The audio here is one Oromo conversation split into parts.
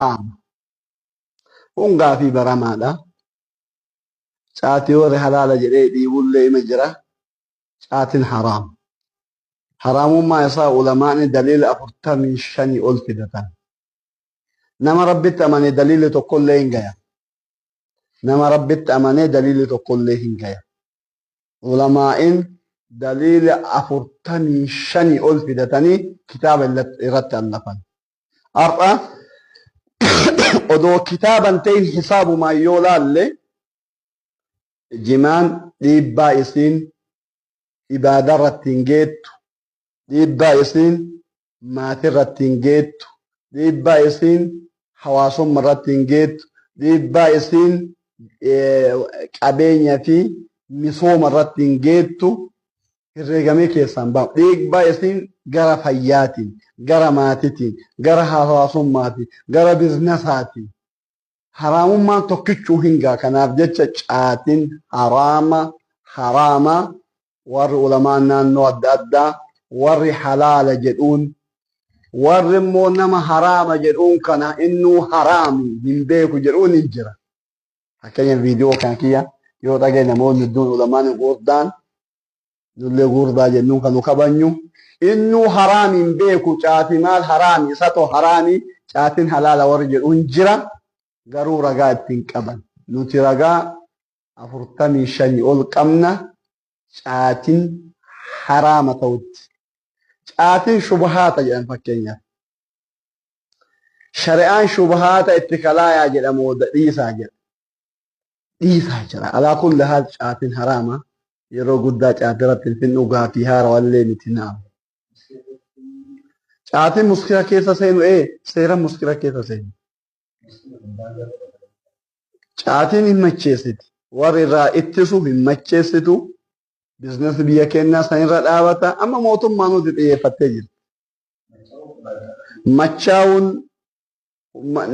haraama? Kun gaafii baramaadha. Caatii warri halaala jedhee dhiibullee ima jira. Caatiin haraam. Haraamummaa isaa ulamaani daliila 45 ol fidatan. Nama Rabbitti amane daliilli tokkollee hin gaya. Nama Rabbitti amane daliilli tokkollee hin gaya. Ulamaa'in daliila 45 ol fidatanii kitaaba irratti allafan. Har'a odoo kitaaban ta'in hisaabumaan yoo laalle jimaan dhiibbaa isiin ibaada irratti hin geettu, dhiibbaa isiin maatii irratti hin geettu, dhiibbaa isiin hawaasummaa irratti hin geettu, dhiibbaa isiin qabeenya fi misooma irratti hin geettu herreegamee keessaan bahu. Dhiibbaa isiin gara fayyaatiin, gara maatiitiin, gara hawaasummaatiin, gara biizinasaatiin. Haraamummaan tokkichuu hin gaa. Kanaaf jecha caatiin haraama haraama warri ulamaan naannoo adda addaa warri halaala jedhuun warri immoo nama haraama jedhuun kana innuu haraami hin beeku jedhuun hin jira. Fakkeenya viidiyoo kan kiyya yoo dhagaye namoonni hedduun ulamaan gurguddaan nullee gurdaa jennuun kan nu kabajnu innuu haraami hin beeku caati maal haraami isatoo haraami caatiin halaala warri jedhuun jira garuu ragaa ittiin qaban. Nuti ragaa 45 ol qabna caatiin haraama ta'utti. Caatiin shubahaata jedhan fakkeenyaaf. Shari'aan shubahaata itti kalaayaa jedhamu dhiisaa jedha. Dhiisaa jira. Alaa kulli haal caatiin haraama. Yeroo guddaa caatii irratti hin finnu gaafii haarawallee miti naam. Caatiin muskira keessa seenu seera muskira keessa seenu. Caatiin hin macheessiti. Warri irraa ittisu hin macheessitu. Biizinasii biyya keenyaa sanirra dhaabata. Amma mootummaan nuti xiyyeeffattee jirti. Machaa'uun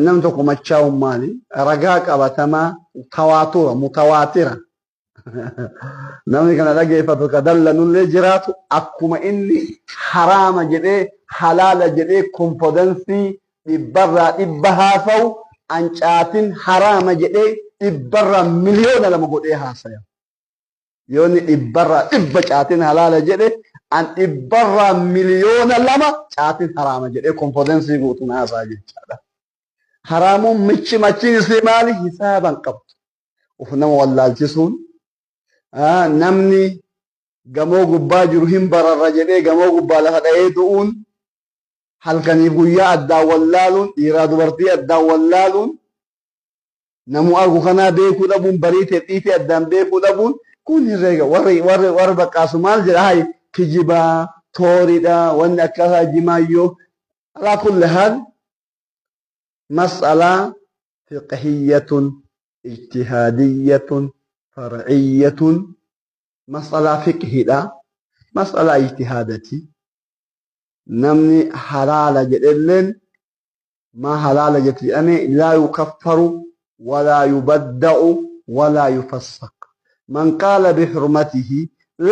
namni tokko machaa'uun maali? Ragaa qabatamaa tawaatura mutawaatira. Namni kana dhageeffatu ka dallanullee jiraatu akkuma inni haraama jedhee halaala jedhee konfidensii dhibbarraa dhibba haasa'u ancaatiin haraama jedhee dhibbarraa 2,000,000 godhee haasaya. Yoo inni dhibbarraa dhibba caatiin halaala jedhe an dhibbarraa 2,000,000 caatiin haraama jedhee konfidensii guutuun haasa'a jechaadha. Haraamuun michi machiin isii maali? Hisaaban qabdu. Of nama wallaalchisuun namni gamoo gubbaa jiru hin bararra jedhee gamoo gubbaa lafa dha'ee du'uun halkaniif guyyaa addaan wallaaluun dhiiraa dubartii addaan wallaaluun namuu argu kanaa beekuu dhabuun bariitee dhiitee addaan beekuu dhabuun kun herreega warri warri warri baqqaasu maal jedha hayi kijibaa tooriidha wanni akkasaa jimaayyoo alaa kulli haal mas'alaa fiqhiyyatun ijtihaadiyyatun far'iyyatun mas'alaa fiqhiidha mas'alaa ijtihaadati namni halaala jedhelleen maa halaala jette jedhame laa yukaffaru walaa yubadda'u walaa yufassaq man qaala bihurmatihi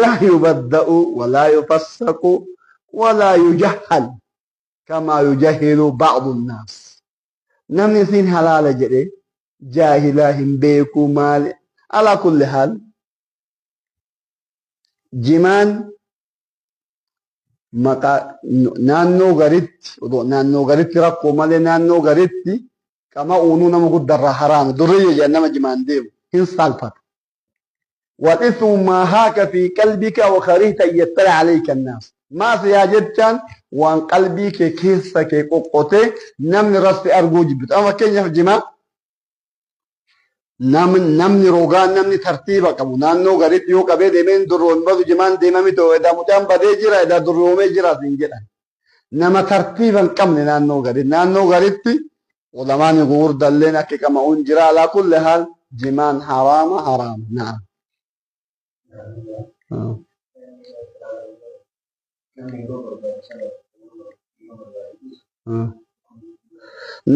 laa yubadda'u walaa yufassaqu walaa yujahhal kamaa yujahilu ba'du nnaas namni isiin halaala jedhe jaahilaa hin beekuu maali alaa kulli haal jimaan maqaa naannoo garitti odoo naannoo garitti rakkoo malee naannoo garitti qama'uunuu nama guddarraa haraama durriyya jedhan nama jimaan deemu hin saalfata. والإثم ما هاك في قلبك وكرهت أن يطلع عليك الناس ما سيا جتان وان قلبي كي كيسا كي قوقوتي نمني راسي أرجو جبت أما كين جماع namni rogaan namni tartiiba qabu naannoo garitti yoo qabee deemeen durroon badu jimaan deemami ta'u edaa mucaan badee jira edaa durroomee jira siin jedhan nama tartiiba hin qabne naannoo garitti naannoo garitti ulamaan gurguddalleen akka qama'uun jira alaa kulli haal jimaan haraama haraama na'am.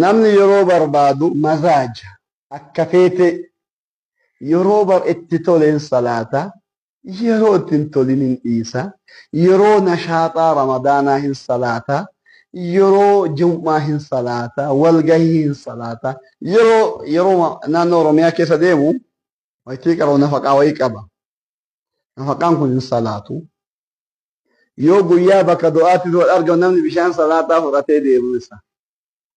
Namni yeroo barbaadu mazaaja akka feete yeroo bar itti toleen salaata yeroo itti hin tolin hin dhiisa yeroo nashaaxaa ramadaanaa hin salaata Yeroo jum'aa hin salaata, walgahii hin salaata. Yeroo naannoo Oromiyaa keessa deemu waytii qaroo nafaqaa wayii qaba. Nafaqaan kun hin salaatu. Yoo guyyaa bakka du'aatti wal argamu namni bishaan salaataa fudhatee deemu isa.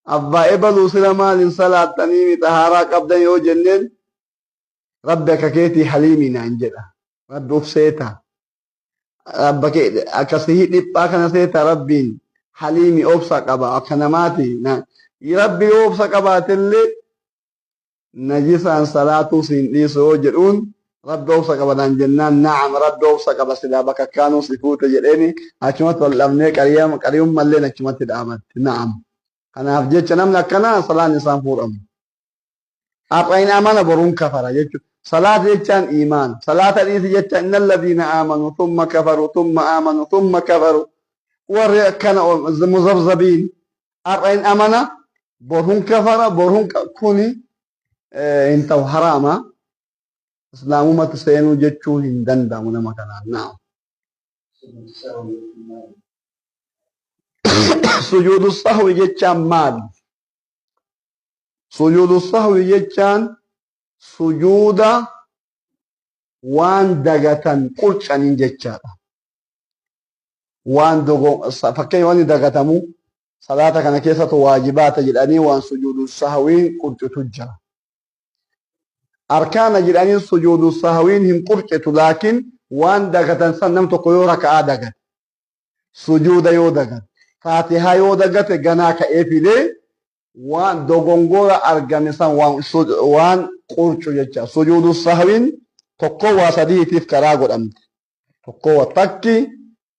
Abbaa ebaluu sila maal hin salaattanii xahaaraa qabdan yoo jenneen Rabbi akka keetii haliimii naan jedha. Rabbi uf seeta. Rabba kee akkasii dhiphaa kana seeta Rabbiin haliimi obsa qaba akka namaati. Rabbi yoo obsa qabaatellee najisaan salaatuu siin dhiisu yoo jedhuun Rabbi obsa qaba naan jennaan na'am Rabbi obsa qaba silaa bakka kaanuu si fuute jedheeni achumatti wal dhabnee qariyummalleen achumatti dhaabatti na'am. Kanaaf jecha namni akkanaa salaan isaan fuudhamu. Har'a hin amana boruun kafara jechuudha. Salaata jechaan iimaana. Salaata dhiisi jechaan innal ladhiina aamanu thumma kafaru thumma aamanu thumma kafaru. Warri akkana muzabzabiin har'a hin amana boruun kafara boruun kuni hin ta'u haraama. Islaamumatti seenuu jechuun hin danda'amu nama kanaan. Naam. Sujuudu sahwi jechaan maali? Sujuudu sahwi jechaan sujuuda waan dagatan qurcaniin jechaadha. Waan fakkeenya wanni dagatamu salaata kana keessatti waajibaata jedhanii waan sujuudu sahwiin qurcitu jira. Arkaana jedhanii sujuudu sahwiin hin qurcitu laakiin waan dagatan san nam tokko yoo raka'aa dagate sujuuda yoo dagate faatihaa yoo dagate ganaa ka'ee fidee waan dogongora argame san waan qurcu jecha. Sujuudu sahwiin tokko waa sadiitiif karaa godhamte. Tokko waa takki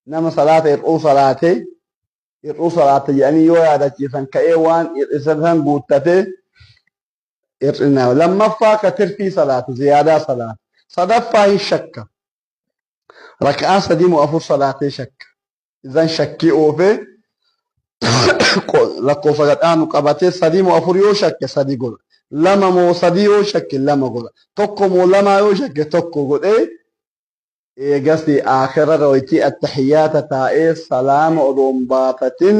nama salaata hir'uu salaate hir'uu salaate jedhanii yoo yaadachiisan ka'ee waan hir'isa san guuttate hir'ina. Lammaffaa ka tirfii salaatu ziyaadaa salaata. Sadaffaa hin shakka. Raka'aa sadii moo afur salaatee shakka. Idan shakkii oofee lakkoofsa gadhaanu qabatee sadii moo afur yoo shakke sadii godha. Lama moo sadii yoo shakke lama godha. Tokko moo lama yoo shakke tokko godhee eegasi aakhira wayitii attahiyyaata taa'ee salaama odoo hin baafatin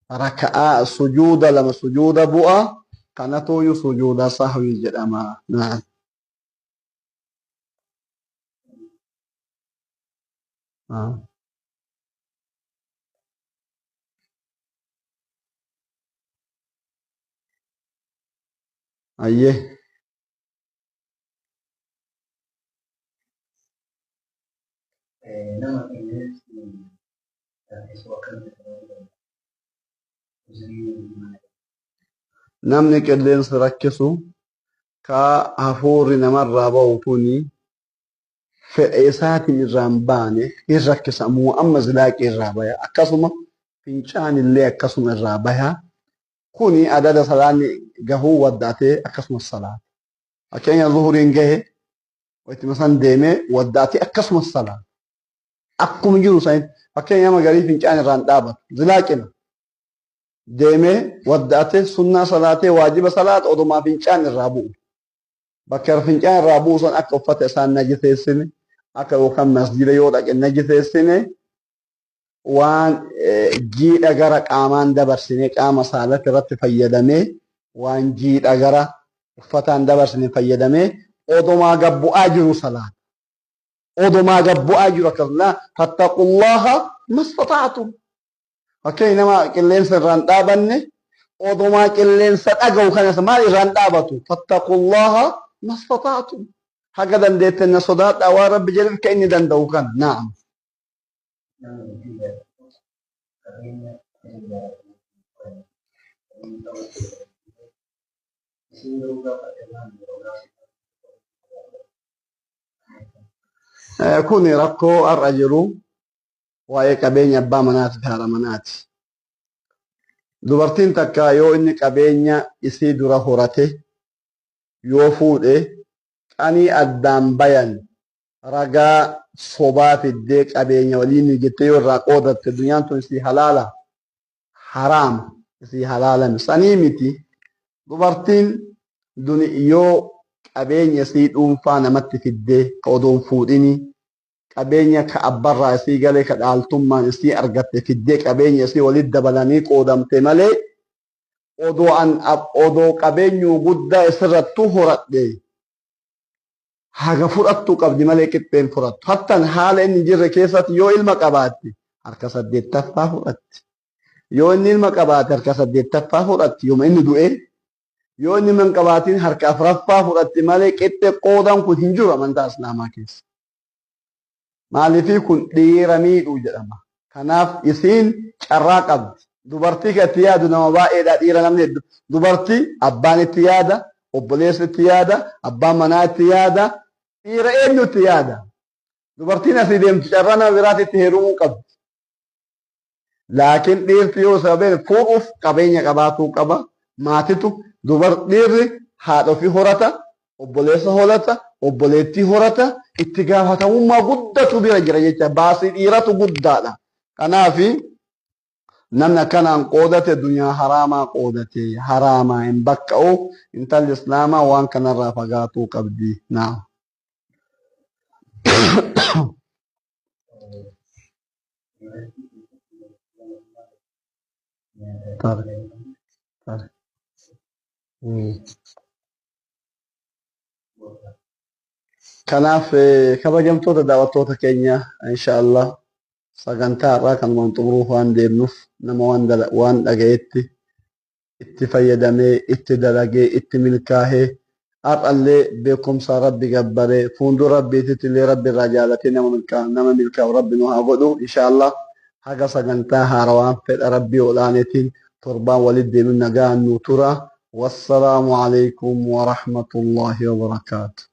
raka'aa sujuuda lama sujuuda bu'a. Kanatuuyyuu sujuuda sahwii jedhama. Naam. Ayyee. Nama qilleensi teessoo akkamitti ta'uu danda'a? Uzrii maali? Namni qilleensi rakkisu ka hafuurri namarraa ba'u kuni fedha isaatiin irraa hin baane hin rakkisamu amma zilaaqii irraa baya. Akkasuma fincaan illee akkasuma irraa baya. Kuni adada salaanni gahuu waddaatee akkasuma salaata. Fakkeenya zuhuriin gahe wayituma san deemee waddaatee akkasuma salaata. Akkuma jiru sanitti fakkeenya nama garii fincaan irraa hin dhaabatu zilaaqima. Deemee waddaatee sunnaa salaatee waajiba salaata odumaa fincaan irraa bu'u. Bakka fincaan irraa bu'u san akka uffata isaan najiseessine akka yookaan masjida yoo dhaqe najiseessine waan jiidha gara qaamaan dabarsine qaama saalatti irratti fayyadamee waan jiidha gara uffataan dabarsine fayyadamee odumaa gabbu'aa jiru salaata. Odumaa gabbu'aa jiru akkasuma fattaqullaha mastata'tum. Fakkeenya nama qilleensa irraan dhaabanne odumaa qilleensa dhaga'u kanas maal irraan dhaabatu fattaqullaha mastata'tum. Haga dandeettan na sodaadhaa waan Rabbi jedheef ka inni danda'u kana. Naam. Namni bultii ijaarratu qabeenya isa ijaarratu qabeenya qabu isiin garuu gaafa irraan yeroo gaafa Kuni rakkoo har'a jiru waa'ee qabeenya abbaa manaati fi haadha manaati. Dubartiin takka yoo inni qabeenya isii dura horate yoo fuudhe qanii addaan bayan ragaa sobaa fiddee qabeenya waliin jettee yoo irraa qoodatte dunyaan tun isii halaala haraama isii halaalame sanii miti. Dubartiin duni yoo qabeenya isii dhuunfaa namatti fiddee ka odoo hin fuudhini Qabeenya ka abbarraa isii galee ka dhaaltummaan isii argatte fiddee qabeenya isii walitti dabalanii qoodamte malee odoo an odoo qabeenyuu guddaa isirrattuu horadhe haga fudhattuu qabdi malee qixxeen fudhattu. Hattan haala inni jirre keessatti yoo ilma qabaatte harka saddeettaffaa fudhatti. Yoo inni ilma qabaate harka saddeettaffaa fudhatti yooma inni du'e. Yoo inni ilma hin qabaatin harka afuraffaa fudhatti malee qixxee qoodan kun hin jiru amantaa Islaamaa keessa. Maaliifii kun dhiira miidhuu jedhama. Kanaaf isiin carraa qabdi. Dubartii kan itti yaadu nama baay'eedha dhiira namni hedduu. Dubartii abbaan itti yaada, obboleessi itti yaada, abbaan manaa itti yaada, dhiira eenyu itti yaada. Dubartiin asii deemtu carraa nama biraatti itti heerumuu qabdi. Laakiin dhiirti yoo sababeen fuudhuuf qabeenya qabaatuu qaba. Maatitu dubar dhiirri haadha ofii horata, obboleessa horata, obboleettii horata, itti gaafatamummaa guddatu bira jira jecha baasii dhiiratu guddaadha. Kanaafi namni akkanaan qoodate dunyaa haraamaa qoodate haraamaa hin bakka'u intalli islaamaa waan kanarraa fagaatuu qabdi. Naam. Tare. Tare. Kanaaf kabajamtoota daawwattoota keenya insha Allah sagantaa har'aa kanumaan xumuruuf waan deemnuuf nama waan waan dhagayetti itti fayyadamee itti dalagee itti milkaahee har'allee beekumsa rabbi gabbaree fuuldura rabbiititti illee rabbi irraa jaalatee nama milkaa nama milkaa'u rabbi nu haa godhu insha Allah haga sagantaa haarawaan fedha rabbii olaaneetiin torbaan walitti deemnu nagaan nu tura. Wassalaamu alaikum warahmatullahi wabarakaatu.